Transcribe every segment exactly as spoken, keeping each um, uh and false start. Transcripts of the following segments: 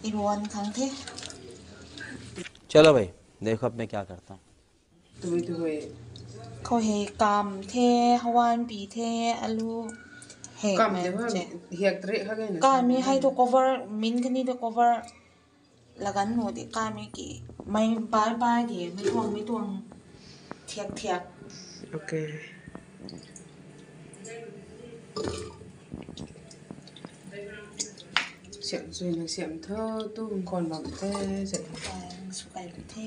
Iruan khang the. चलो भाई, देखो अब मैं क्या करता हूँ। Tui tui. Khou hei kam the, hawan pi the, alu. Hei kam mai de ha, che. Hiak tre ha ge na. Kam mi hai tu cover, min kani tu cover. Lagan nu di kam mi ki. Mai bai bai di, mi tuang, mi tuang. Thiak thiak. Okay. Siam zui na siam tho, tu kon bam the, se. Sukai the.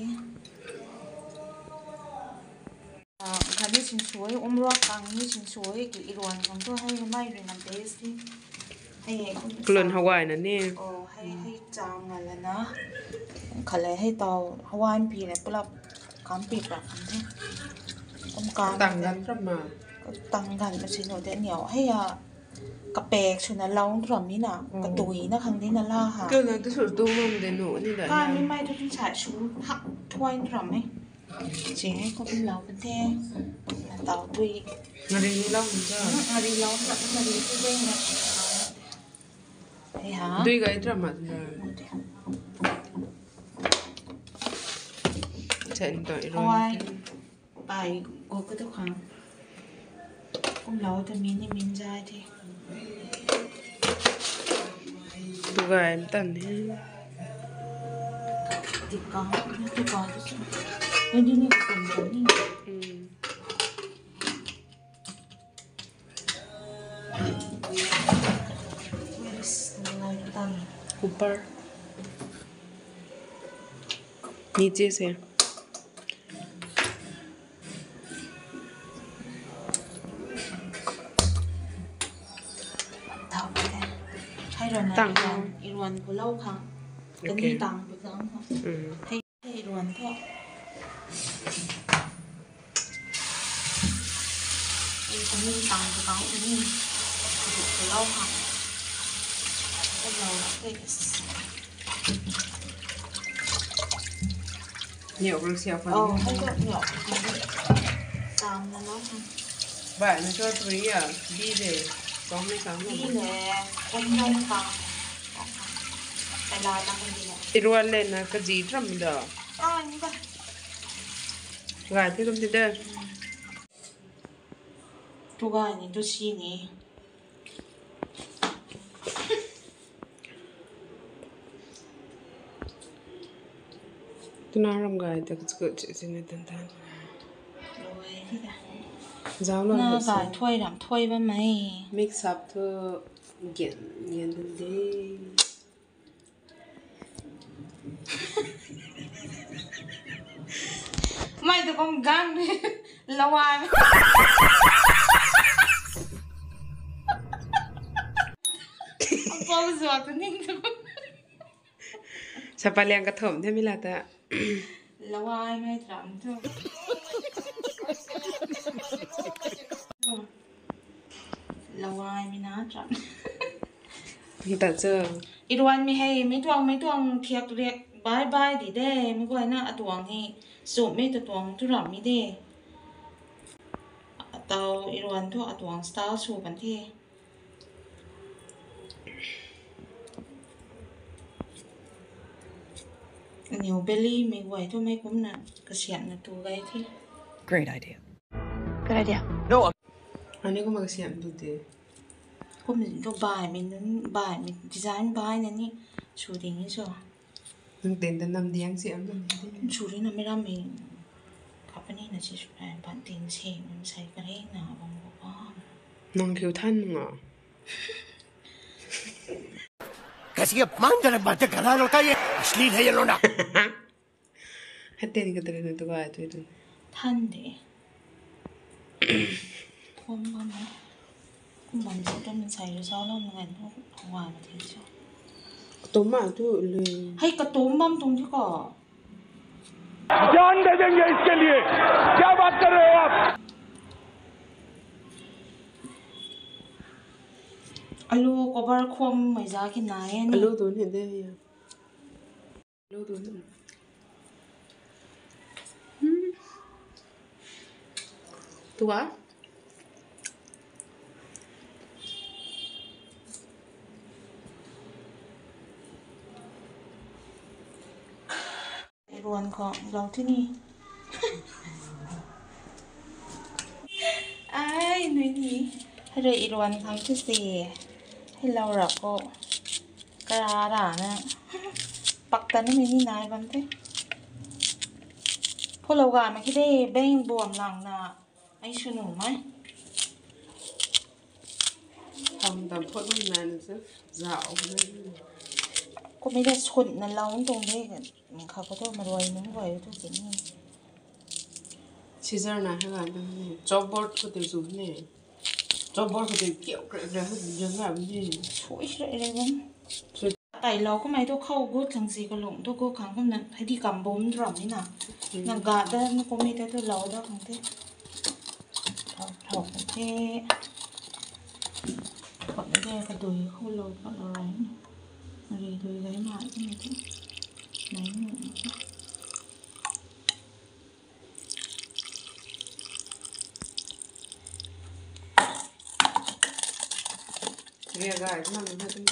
Ah, kani sinsui, umruak kang ni sinsui, ki iruan kang tu hei mai rui na best ni. Hei, hei, kum kalun sa. Hawai na ni. Oh, hei, hei, chang nga la na. Khalei hei tau, hawai pi le pulap kam pi pra kam the. Kum kam tang te. Gan pra ma. Tang gan ma si no de niau. Hei ya, kapek sw na lau tu ram ni na, oh, katui na khang di na la ha. Kyo na tu sur tu mum de nu ni da. Ka na. Mi mai tu tin sa su hak thuai tu ram e. Ching e ko pin lau kan the. Na tau tui. Ngari ni lau kan the. Hmm, ngari lau na, ngari tu de na. Hei ha. Dui gai tu ram ma tu na. Chen to i ro. Hawai. Pai guk ka tu khang. Kum lau ta min ni min zai the. Tu gay mtan he. Tika, tika tu sa. Ni ni ni kum lau ni. Hmm. Where is the light button? ऊपर। नीचे से। Tang. Iruan khou lou khang. Okay. Kani tang pi khang. Mm. Hei, hei, iruan thu. Hei, kani tang pi khang, kani. Khou lou khang. Khou lou, okay. Niau rui siau khang. Oh, hei tu niau. Sam na lou khang. Bai, na tu three ya, B de. Kong ni kang. B le, kong ni kang. Iruan le na kazi tram da. Kang ni ba. Gay the kum ti de. Tu gay ni, tu si ni. Tuna ram gay ta kuchuk kuchuk sini tan tan. Zau lo na gay thuai ram thuai bam mei. Mix up thu gen, gen dun de. Mei tu kum gang ni. Lawai. Ang pau zuak tu ning tu. Sapa liang kathum the mi la ta. Lawai mei tram tu. Lawai mi na tram. Ta chu. Iruan mi hei, mi tuang, mi tuang thiak riak bai bai di de, mi guay na atuang hei, sup mi ta tuang tu ram mi de. Atau iruan thu atuang style su kan the. Aniw belly mei guay thu mei kumna kasiamna tu gay the. Great idea. Good idea. No. Ani kumna kasiam tu de. Kum tu bai mi nun, bai mi design bai na ni su ding ni so. Nang ten ta nam diang siam tu ni. Su ri na mi ram mi. Kapani na si su rai ban tin se, nam sai kare na bang ko pa. Nang kiu than nga. कैसी अपमानजनक बातें कर रहा है लड़का ये। अश्लील है ये लोंडा। Hei tei ni ka tei na tu gay tu tu. Than de. Thom bam na. Kum bam si tu min sai lu zau lo na ngan tu hwa ma thei cho. Katum ma tu le. Hei katum bam tung di ko. जान दे देंगे इसके लिए। क्या बात कर रहे हो आप? Alu cover khwam mai za ki nai e ni. Alu tu ni de ya. Alu tu ni. Hmm. Tua. Ruan khou lou thi ni. Ai, nui ni. Hei rui i ruan khang thu si. Hei lou ra khou. Kara ra na. Pak ta na mei ni nai bam the. Phu lou ga ma ki de, beng buam lang na. Ai sw nu mai. Tam tam phot bam nai na se. Zau na. Kum mei de sut na lou tuang de. Kha khou thu maruai nunc guay thu ki ni. Scissor na hei la bam ni. Chopboard khou tei zu ni. Chopboard khou tei kiu kre kre hei bam ni. Sui kre kre bam. Tei lou kumei thu khou gut khang si kalung thu gut khang kumna hei di kam bum ram ni na. Na ga da na kum mei tei thu lou da khang the. Thok thok the. Khou de kadui khou lou pat lou rai. Ri dui gai ma ni the. Nai ni. Ria gai na na na tum.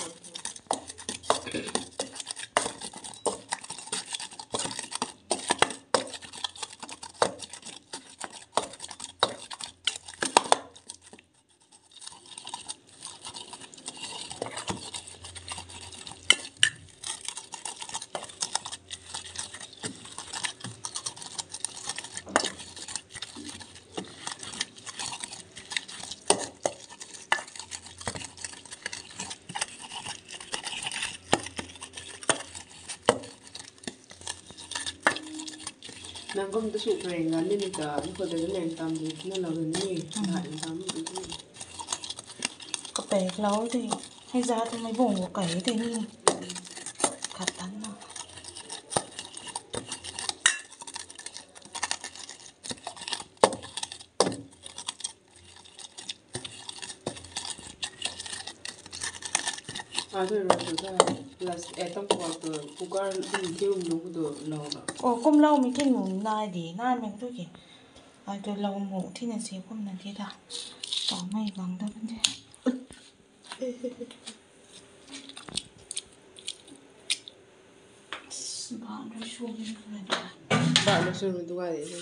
Nang kum ta sw reng gan ni ta, ni khou de reng tam di na lou ni, na reng tam di. Kapek lou de, hei za tu mei bung ko kai de ni. Khat tan na. Ai thu ro tu ta, plus atom pot tu cooker ding thiu nu tu lou na. Oh, kum lou mi kin nu nai di, nai mei tu ki. Ai thu lou mu thi na si kum na thi ta. Ta mei gang da kan de. Ba na sw ni na. Ba na sw ni tu ga de.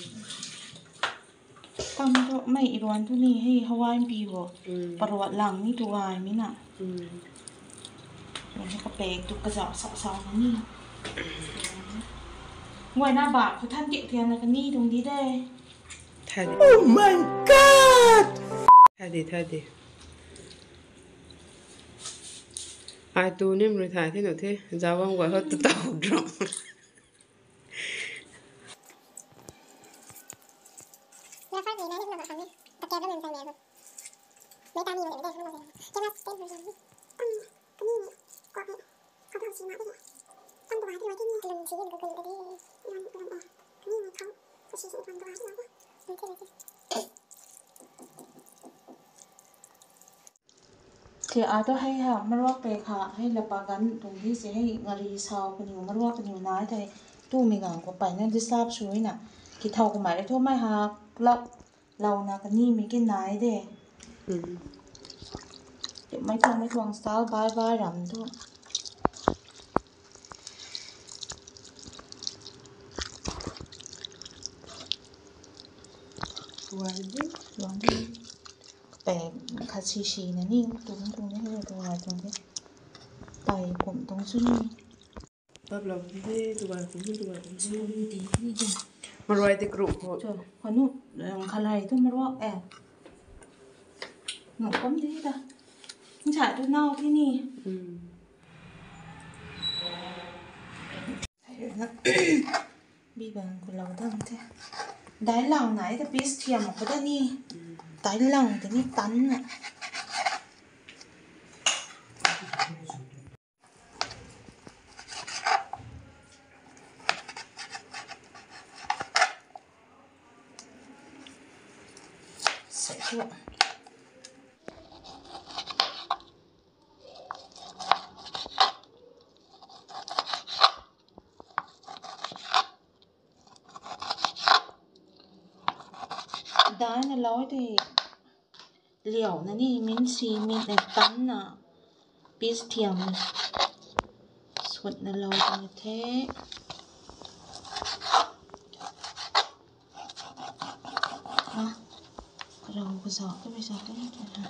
Tam tu mei i ruan tu ni hei hawai mpi bo. Mm. Paruat lang ni tu gai mi na. Mm. Ruan kapek tu kazau sau sau na ni. Guay na ba khou than kek thian na kani tung di de. Thai di. Oh my God! Thai di, thai di. Ai tu nim rui thai thi nu the. Jawang guay ho tu tau drop. Ti ai tu hei ha, maruak pe kha, hei lapa gan tuang di se hei ngari sau kaniw, maruak kaniw nai thei, tu mi gang khou peyna disturb sw na, ki thau kamei rui thu mei ha, lou, lou na kani mi ki nai de. Mm. Ti mei tuang, mei tuang style bai bai ram tu. Tuang di. Tuang di. Pe khat si si na ni, tuang tuang ni, tuang tuang ni. Tei kum tuang su ni. Pap lam di, tuang kum ni, tuang kum ni. Di, di, di. Maruai di kru ko. Cho, kanu, khalai tu maruak eh. Nu kum di ta. Ncha tu nau thi ni. Mm. Bi bang khou lou dam the. Dai lau nai ta piece thiam khou ta ni. Dai lau ta ni tan na. Sa chu. Dai na lou tei liau na ni min si min na tan na piece thiam sut na lou tei the. Ha, karou kazauh kamei sa kan tw na.